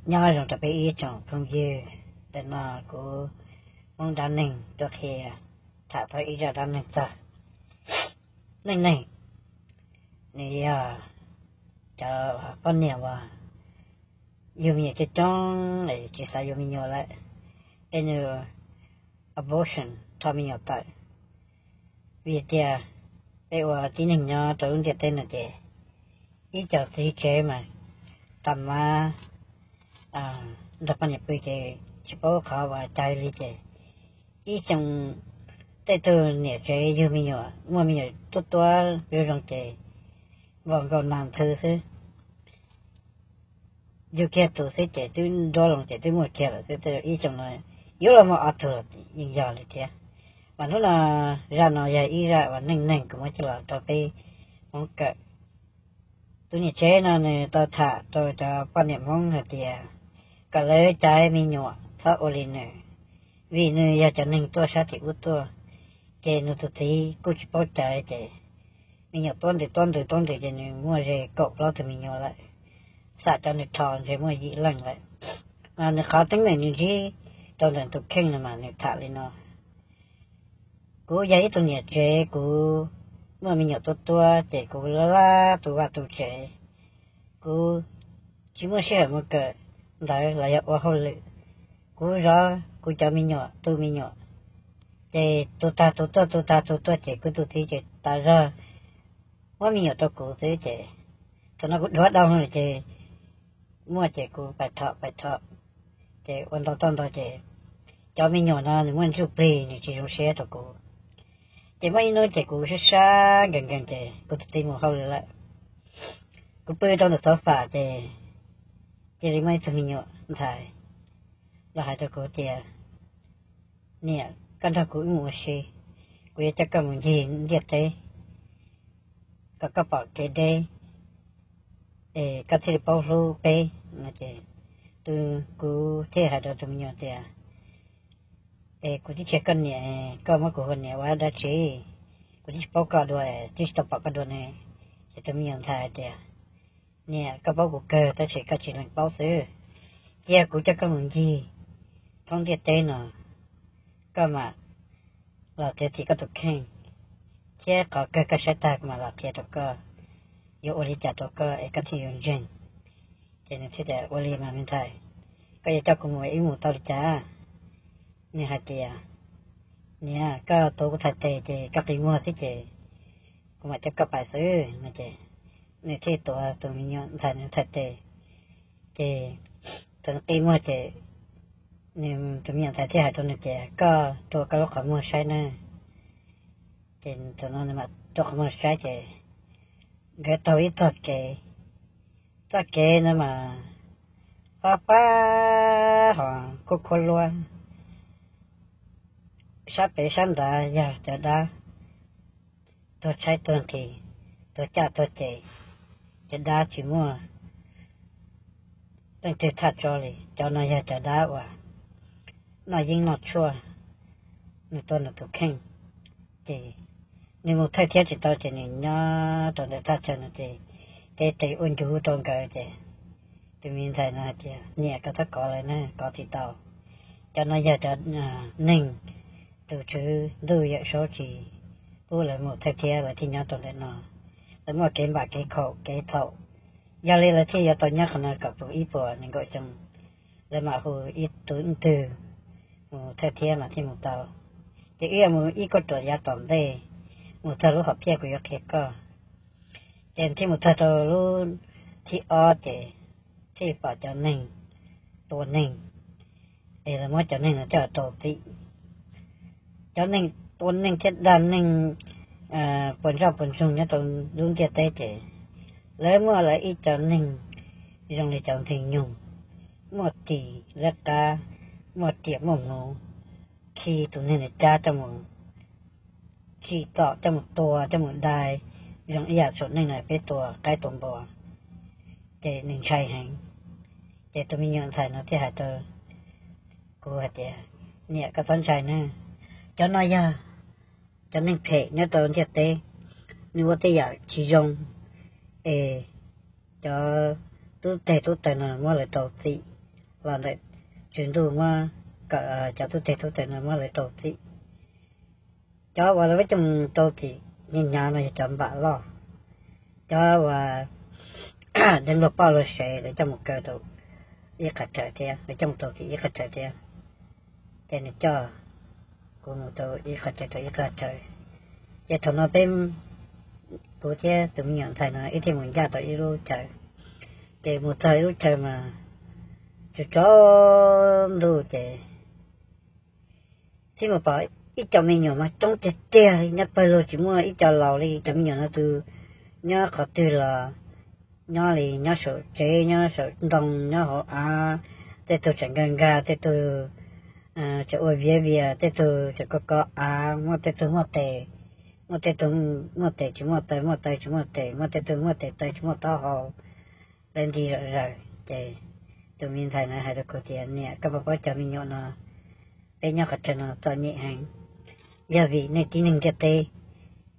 Nyob zoo rau peb ib tsoom phooj ywg, ntawm no kuv muab dab neeg tuaj qhia, tham tau ib zaj dab neeg txog neej neeg. Nws yog cov poj niam uas yug me nyuam coob coob es tsis xav yuav me nyuam lawm, es nws abortion, rho me nyuam tawm. Vim tias peb ua tib neeg nyob rau lub ntiaj teb no ces ib co txiv tsev mas tag mab nrog poj niam pw ces tsis paub qhov uas cai li ces ib xyoo tej tug niam tsev yug me nyuam muaj me nyuam tuab tuab zoo zoo ces npaum nkaus nas ntxhw xwb, yug kiag tus xwb ces twb nruab loo ces twb muaj kiag lawm xwb, ib xyoo no yuav los muaj ob tug los yeej yog li thiab. Mas hnub no zaj no yog ib zaj uas neej neeg kuv muab coj los rau peb Hmoob kawm. Tus niam tsev no nws tau tham rau cov poj niam Hmoob hais tias kom lawv caiv me nyuam txhob ua li nws, vim nws yog cov neeg tuaj sab tim ub tuaj, ces nws tus txiv kuj tsis paub caiv ces me nyuam tuab ntws tuab ntws tuab ntws ces nws muaj ze kaum plaub tug me nyuam lawm, xam cov nws rho ntshe muaj yim leej lawm. Mas nws qhov teeb meem nws ntsib rau ntawm tus kheej no mas nws tham li no: Kuv yog ib tug niam tsev, kuv muaj me nyuam tuab tuab ces kuv laj laj tu vaj tu tsev, kuv tsis muaj sij hawm mus kawm ntawv los yog ua hauj lwm. Kuv zov kuv cov me nyuam, tu me nyuam, ces tus tag tus tuaj, tus tag tus tuaj ces kuv tus txiv ces tas zog muab me nyuam rau kuv xwb ces thaum no kuv dhuav dhau lawm ces muaj ces kuv pais rho pais rho, ces ua ntau toj ntau ces cov me nyuam no nws muaj ntsuj plig nws tsis zoo siab rau kuv. Ces muaj ib hnub ces kuv sab sab nkees nkees ces kuv tus txiv mus hauj lwm lawm, kuv pw rau ntawm xauv fam ces cia li muaj ib tug me nyuam ntxhais los hais rau kuv tias, Niam, koj nrog kuv wb mus ua si, kuv yuav coj koj mus ncig ntiaj teb kom koj pom kev deb es koj thiaj li paub hlub peb no ces tus, kuv thiaj hais rau tus me nyuam tias, Es kuv twb tsis yog koj niam, koj muab kuv hu niam ua dab tsi? Kuv twb tsis paub koj dua, twb tsis tau pom koj dua ne. Ces tus me nyuam ntxhais hais tias, Niam, koj paub kuv kawg tab sis koj tsis lees paub xwb. Cia kuv coj koj mus ncig thoob ntiaj teb no, koj mam los txiav txim koj tus kheej, thiab qhov kawg koj saib tag kuv mam los qhia rau koj, yuav ua li cas rau koj es koj thiaj yuav ntseeg. Ces nws thiaj tias, Ua li mas me ntxhais, koj yuav coj kuv mus wb mus tau li cas? Nws hais tias, Niam, koj tuav kuv txhais tes ces koj qi muag xwb ces kuv mam coj koj pais xwb no ces nws thiaj tuav tus me nyuam ntxhais nws txhais tes. Ces thaum nws qi muag ces nws tus me nyuam ntxhais thiaj hais rau nws tias, Koj rua koj lub qhov muag saib nawb. Ces thaum no nws mam rua qhov muag saib ces nkawd taug ib txoj kev, txoj kev no mas fab fab ho kub khuab luab, sab pem sab nrad yog cov dab tuag tshaib tuag nqhis, tuag caj tuag ces, cov dab tsis muaj leej twg thaj tso li. Cov no yog cov dab uas noj yeeb noj tshuaj, nws tuag nws tus kheej. Ces nws mus thawj thiab tsis tau ces nws nyob rau ntawm thaj chaw no ces cev tes ua ncuv rau nkawd ces tus me ntxhais no hais tias, Niam, koj txhob kov lawv na, kov tsis tau. Cov no yog cov neeg tus Tswv Ntuj Yawm Saub tsis pub lawv mus thawj thiab lawv thiaj nyob rau ntawm no. Lawv muaj kev npam kev khaum kev txhaum, yog li lawv thiaj yuav tau nyob qhov no kom puv ib puas nees nkaum xyoo, lawv mam hu ib tug twg mus thawj thiab mas thiaj mus tau. Ces wb yuav mus ib kauj ruam yav tom ntej, mus txog lub hom phiaj kuv yuav qhia koj. Ces thiaj mus txog rau lub thib ob ces thiaj pom cov neeg tua neeg, es lawv muab cov neeg no coj rau txim. Cov neeg tua neeg thiab dag neeg puas ntsoj puas ntsoog nyob rau lub ntiaj teb ces lawv muaj lawv ib co neeg zoo li cov ntxhee nyoog, muaj tis lawv qab, muaj riam muaj hmuv, khi tus neeg nws cab coj mus tsim txom, coj mus tua, coj mus dai, zoo ib yam thaum neej no peb tua qaib tua npua, ces nws ntshai heev. Ces tus me nyuam ntxhais no thiaj hais rau kuv hais tias, Niam, koj txhob ntshai na, cov no yog cov neeg phem nyob rau ntiaj teb, nws ua tej yam tsis zoo, es cov tub teg tub taws no muab lawv rau txim, los ntawm tswv ntuj muab, kom cov tub teg tub taws no muab lawv rau txim. Cov uas lawv muab coj mus rau txim hnyav hnyav no yog cov npam loj, cov uas dev npluag poj luag sev lawv coj mus kaw rau ib qhov chaw thiab, lawv coj mus rau txim ib qhov chaw thiab. Ces nws coj kuv mus rau ib qhov chaw rau ib qhov chaw. Ces thaum no peb, kuv thiab tus me nyuam ntxhais no wb thiaj mus ncaj tau ib lub chaw. Ces mus txog ib lub chaw mas tsaus tsaus ntuj ces txij mus pom ib co me nyuam mas coob tiag tiag li, nyob pawg lug tsis muaj ib co laus li. Cov me nyuam no tus nyob qhov twg los nyob li, nyob saum tsev, nyob saum ntoo, nyob hauv av, tej tug tseem nkag nkag, tej tug tseem ua viav vias, tej tug tseem kov kov av, muaj tej tug muaj tes, muaj tej tug muaj tes tsis muaj taw, muaj taw tsis muaj tes, muaj tej tug muaj tes taw tsis muaj taub hau, lawv nti zom zaws. Ces tus me ntxhais na hais rau kuv tias, niam, koj puas paub cov me nyuam no, peb nyob qhov chaw no txom nyem heev, yog vim nej tib neeg ntiaj teb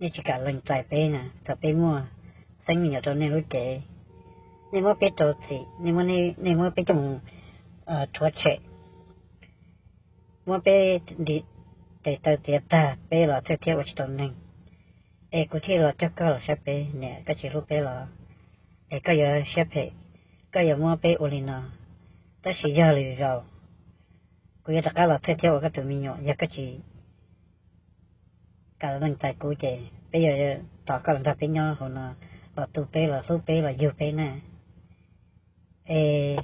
nej tsis kam lees txais peb na. Thaum peb muaj xeeb me nyuam rau nej lub cev, nej muab peb rau txim, nej muab peb coj mus rhuav tshem, muab peb nti tes taw txiav tag, peb los thawj thiab ua tsis tau neeg. Es kuv thiaj los coj koj los saib peb, niam, koj tsis hlub peb los? Es koj yuav siab phem, koj yuav muab peb ua li no. Tab sis yog lwm zaus kuv yuav rov qab los thawj thiab ua koj tus me nyuam, yog koj tsis kam lees txais kuv ces peb yuav tos koj los nrog peb nyob hauv no, los tu peb, los hlub peb, los yug peb na. Es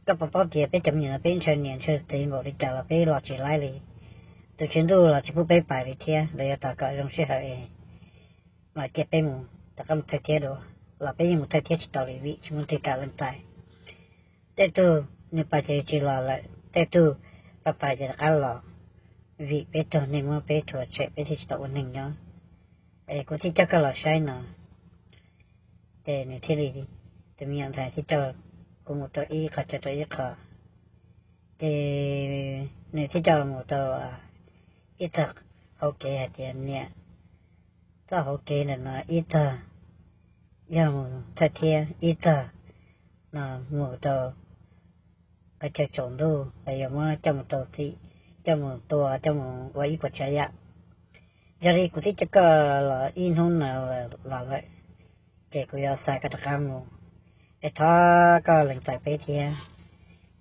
koj puas paub tias peb cov me nyuam no peb ntshaw niam ntshaw txiv npaum li cas los peb los tsis laib li. Tus tswv ntuj los tsis pub peb pais li thiab, lawv yuav tos kom zoo sij hawm es mam cia peb mus rov qab mus thawj thiab dua, los peb yeej mus thawj thiab tsis tau li vim tsis muaj leej twg kam lees txais. Tej tug nws pais ces tsis los lawm, tej tug pais pais ces rov qab los, vim peb raug nej muab peb rhuav tshem peb thiaj tsis tau ua neeg nyob. Es kuv thiaj coj koj los saib no. Ces nws thiaj li, tus me nyuam ntxhais thiaj coj kuv mus rau ib qho chaw rau ib qho. Ces nws thiaj coj mus rau ib tog hauv kev hais tias, niam, txoj hauv kev ntawm no ib tog yog mus thawj thiab, ib tog no mus rau qhov chaw tsaus ntuj los yog muab coj mus rau txim, coj mus tua, coj mus ua ib puas tsav yam. Yog li kuv twb coj koj los ib hnub no los lawm, ces kuv yuav xa koj rov qab mus. Es thov koj lees txais peb thiab,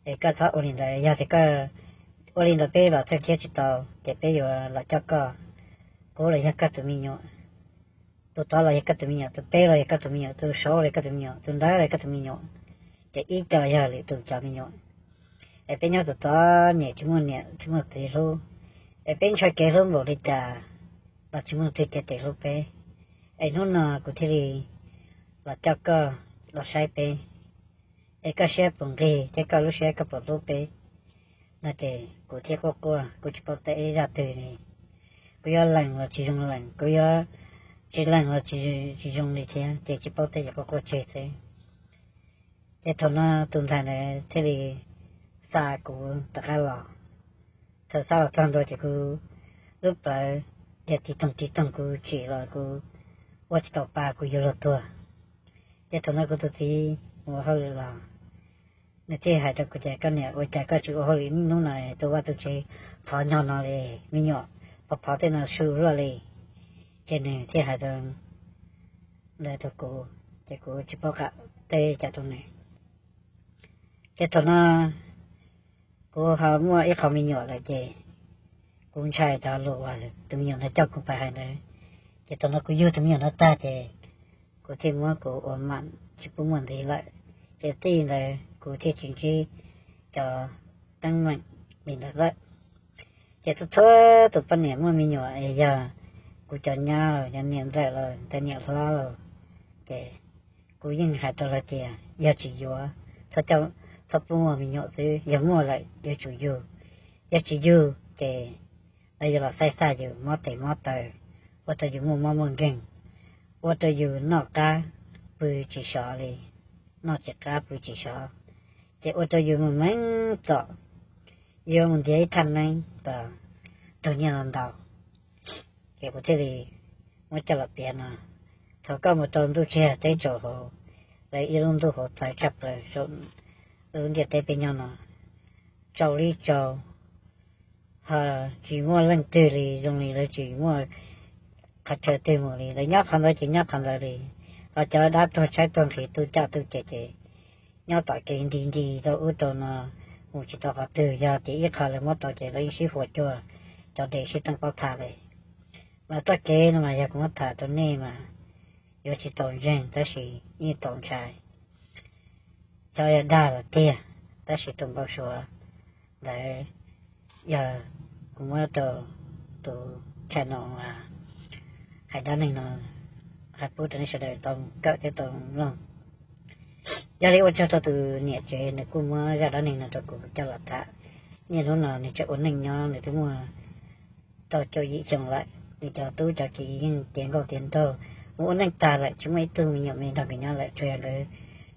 es koj txhob ua li ntawd. Yog tias koj ua li ntawd peb los thawj thiab tsis tau, ces peb yuav los coj koj. Kuv los yog koj tus me nyuam, tus tod los yog koj tus me nyuam, tus peb los yog koj tus me nyuam, tus saud los yog koj tus me nyuam, tus ntawd los yog koj tus me nyuam, ces ib co yog lwm tus cov me nyuam. Es peb nyob tus txom nyem tsis muaj niam tsis muaj txiv hlub, es peb ntshaw kev hlub npaum li cas los tsis muaj leej twg cev tes hlub peb. Es hnub no kuv thiaj li los coj koj los saib peb, es koj siab puas nqig thiab koj lub siab koj puas hlub peb no. Ces kuv thiaj quaj quaj, kuv tsis paub teb zaj twg li. Kuv yuav lees los tsis zoo lees, kuv yuav tsis lees los tsis zoo li thiab, ces tsis paub teb ces quaj quaj tseg xwb. Ces thaum no tus ntxhais ntawd thiaj li xa kuv rov qab los. Thaum xa los txog ntua ces kuv lub plawv dhia tiv toog tiv toog, kuv tsim los kuv ua tsis tau pa, kuv yuav luag tuag. Ces thaum no kuv tus txiv ua hauj lwm los, nws thiaj hais rau kuv tias, koj niam, ua cas koj tsis ua hauj lwm hnub no, tu vaj tu tsev thov nyo no li, me nyuam phov phov tej no su luaj li. Ces nws thiaj hais rau ntawd rau kuv, ces kuv tsis paub qab teb cas rau nws. Ces thaum no kuv ho muaj ib qho me nyuam lawm ces kuv ntshai cov lus uas tus me nyuam ntawd coj kuv pais hais ntawd. Ces thaum no kuv yug tus me nyuam no tag ces kuv thiaj muab kuv ua mam tsis pub muaj ntxiv lawm. Ces txij ntawd kuv thiaj tsis ntsib cov teeb meem li ntawd lawm. Ces txhua txhua tus poj niam muaj me nyuam es yog kuv cov nyab los yog niam ntxawm los ntawm niam hlob los, ces kuv yeej hais rau lawv tias yog tsis yuav, txhob pub muaj me nyuam xwb, yog muaj lawm yuav tsum yug. Yog tsis yug ces lawv yuav los xaib xaj yus mob tes mob taw, ua rau yus muaj mob muaj nkeeg, ua rau yus noj qab pw tsis sov li, noj tsis qab pw tsis sov, ces ua rau yus mus meej txom, yuav mus ntiav ib thaj neeb kom raug nyiaj los ntau. Ces kuv thiaj li muab coj los piav no. Thaum koj mus rau ntuj tsiag teb tsaus hauv, lawv ib lub ntuj hauv txawv tshaj plaws saum lub ntiaj teb peb nyob no, tsau li tsau, ho tsis muaj leej twg li, zoo li lawv tsis muaj qhov chaw twg mus li, lawv nyob qhov ntawd ces nyob qhov ntawd li. Ho cov dab tuag tshaib tuag nqhis tu coj tu ceg ces nyob tom kev nti nti rau ub rau no, mus tsis tau qhov twg. Yog tias ib qho lawv muab tau ces lawv yeej sib huas cuag cov dev sib teej pob tha li. Mas txoj kev no mas yog kuv muab tham rau nej mas yuav tsis txaus ntseeg tab sis yeej txaus ntshai. Xyov yog dag lawm tiag, tab sis tus npau suav ntawd yog kuv muab rau tus channel hais dab neeg no, hais pub rau nej sawv daws tau kawm thiab tau mloog. Yog li ua tsaug rau tus niam tsev, nws kuj muab zaj dab neeg no rau kuv coj los tham. Niaj hnub no nws tseem ua neej nyob, nws twb muaj rau caum yim xyoo lawm, nws cov tub cov kiv yeej tiav nkauj tiav nraug mus ua neej tag lawm, tsis muaj ib tug me nyuam me nrog nws nyob lawm, tsuas yog nkawd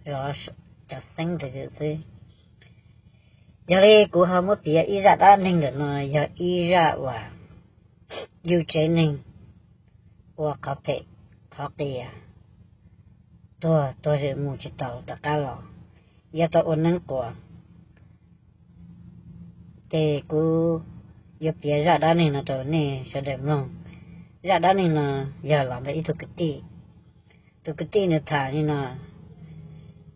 zov cov xeeb ntawd xwb. Yog li kuv ho muab piav ib zaj dab neeg ntawm no yog ib zaj uas yug tsev neeg ua qhov phem qhov qias, tuag tuag mus tsis tau tom qab los, yuav tau ua neeb quas. Ces kuv yuav piav zaj dab neeg no rau nej sawv daws mloog. Zaj dab neeg no yog los ntawm ib tug kwv tij. Tus kwv tij nws tham li no,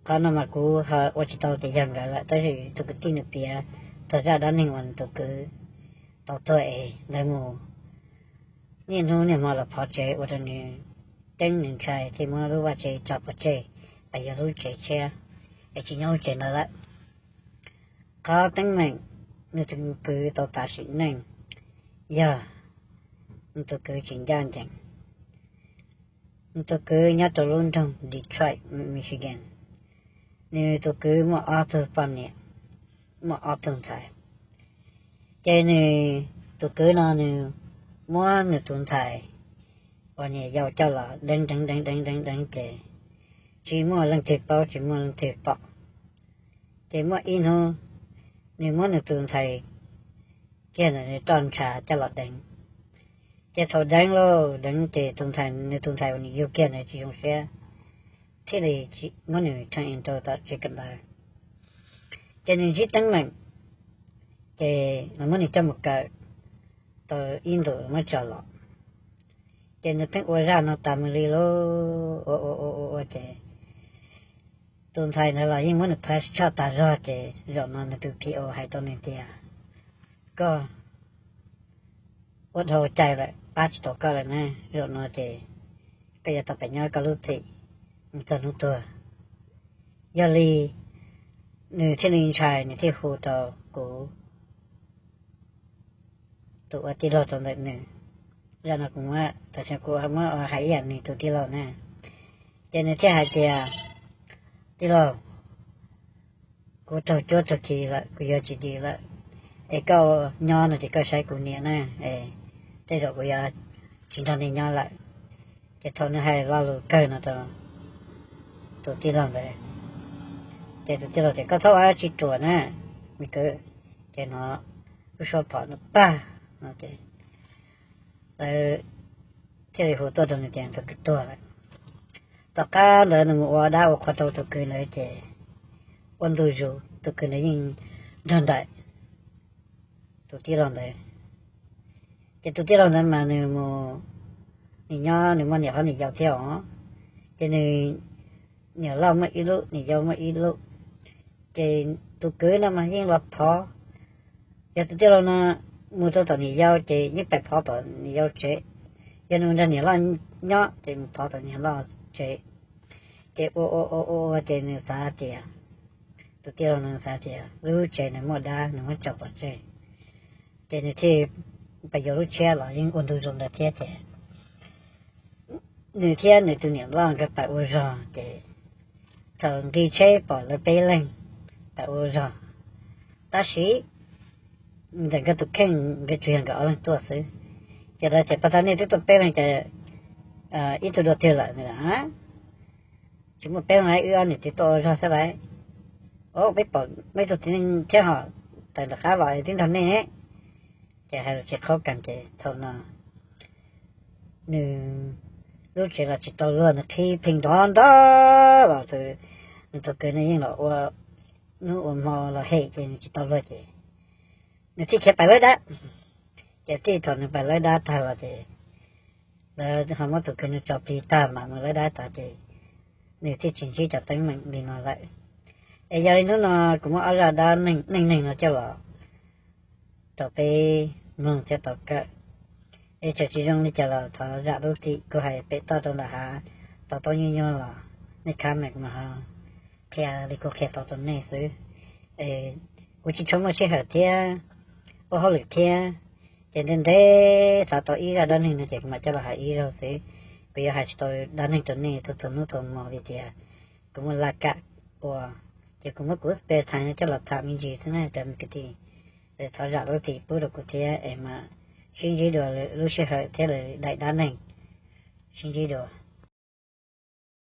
qhov no mas kuv ho ua tsis tau tias yog nkawd lawm, tab sis tus kwv tij nws piav txog zaj dab neeg uas nws tus kwv tau tuag es lawv mus niaj hnub niaj hmo los phov tsev ua rau nws ceeb nws ntshai thiaj muab lub vaj tsev tso pov tseg, pas yuav lub tsev tshiab es tsis nyob lub tsev ntawd lawm. Qhov teeb meem nws tus kwv tau tas sim neej yog nws tus kwv tsis ncaj ncees. Nws tus kwv nyob rau lub nroog Detroit, Michigan. Nws tus kwv muaj ob tug poj niam, muaj ob tug ntxhais. Ces nws tus kwv no nws muab nws tus ntxhais uas niam yau coj los deev deev deev deev deev deev ces tsis muaj leej twg paub tsis muaj leej twg pom. Ces muaj ib hnub nws muab nws tus ntxhais kiag ntawm nws roj ntsha coj los deev. Ces thaum deev lauj, deev ces tus ntxhais, nws tus ntxhais uas nws yug kiag ntawd tsis zoo siab, thiaj li muab nws turn in rau tom tsev kawm ntawv. Ces nws ntsib teeb meem, ces nws muab nws coj mus kawm tau ib ntus muab tso los. Ces nws pheej ua zaj no tas mus li lauj, ua ua ua ua ua ces tus ntxhais ntawd los yeej muab nws pass tshaj tas zog. Ces zaum no nws tus P O hais rau nws tias, koj ua dhau cai lawm, pab tsis tau koj lawm na, zaum no ces koj yuav tau pem nyob koj lub txim mus txog hnub tuag. Yog li nws thiaj li ntshai, nws thiaj hu rau kuv tus ua tij laug rau ntawm nws. Zaj no kuv muab, tam sim kuv muab hais ib yam nws tus tij laug na. Ces nws thiaj hais tias, tij laug, kuv raug cuab raug khi lawm, kuv yuav tsis dim lawm, es koj nyob no ces koj saib kuv niam na, es tej zaum kuv yuav tsis nrog nej nyob lawm. Ces thaum nws hais lo lus kawg no rau tus tij laug ntawd, ces tus tij laug tias, koj txhob ua dab tsi ruam na, me kwv. Ces no lub suab phom no pag no ces lawv thiaj li hu tuaj rau nws tias tus kwv tuag lawm. Tom qab ntawd nws mus ua dab ua qhua rau tus kwv ntawd ces ua ntu zus tus kwv ntawd yeej nrog nraim tus tij laug ntawd. Ces tus tij laug ntawd mas nws mus, nws nyob nws muaj niam hlob niam yau thiab os. Ces nws niam loj muaj ib lub, niam yau muaj ib lub. Ces tus kwv no mas yeej los phov. Yog tus tij laug no mus rau tom niam yau ces yeej pais phov tom niam yau tsev. Yog nws nrog niam loj nyob ces mus phov tom niam loj tsev. Ces ua ua ua ua ces nws xav tias, tus tij laug nws xav tias lub tsev nws muaj dab nws muab tso pov tseg, ces nws thiaj pais yuav lub tshiab los yeej ua ntu zus ntawd thiab ces nws thiab nws tus niam loj nkawd pais ua zog ces thaum nqis tsheb pom lawv peb leeg pais ua zog, tab sis ntawm nkawd tus kheej nkawd tsuas yog nkawd ob leeg tuaj xwb. Ces lawv tias, pas tas nej twb tuaj peb leeg ces ib tug dua twg lawm? Tsis muaj peb leeg, wb ob niam txiv tuaj ua zog xwb lauj. O, peb pom muaj ib tug txiv neej thiab ho, tawm nram qab los twb nrog nej. Ces hais lus tsis qhaub kag ces thaum no nws lub tsev los tsis tau luag, nws qhib pheej ntov ntov los, nws tus kwv no yeej los ua hnub ua hmo los hem ces nws tsis tau luag ces nws thiaj khiav pais lawb dab. Ces txij thaum nws pais lawb dab tag los ces lawv ho muab tus kwv no tso plig tag mam mus lawb dab tod ces nws thiaj tsis ntsib cov teeb meem li no lawm. Es yog li hnub no kuv muab ob zaj dab neeg neeg no coj los rau peb mloog thiab tau kawm. Es txawm tsis zoo li cas los thov zam lub txim, kuv hais pem toj rau ntawm hav tau tau nyuaj nyuaj los nej comment kuv mam ho qhia li kuv qhia tau rau nej xwb. Kuv tsis tshua muaj sij hawm thiab ua hauj lwm thiab, ces ntev ntev xav tau ib zaj dab neeg no ces kuv mam coj los hais ib zaug xwb. Kuv yuav hais tsis tau dab neeg rau nej txhua txhua hnub txhua hmo vim tias kuv muaj laj kam ua, ces kuv muab kuv spare time no coj los tham me ntsis xwb na cov kwv tij. Thov zam lub txim pub rau kuv thiab es mam sib ntsib dua lwm lub sij hawm thiab lwm daim dab neeg. Sib ntsib dua.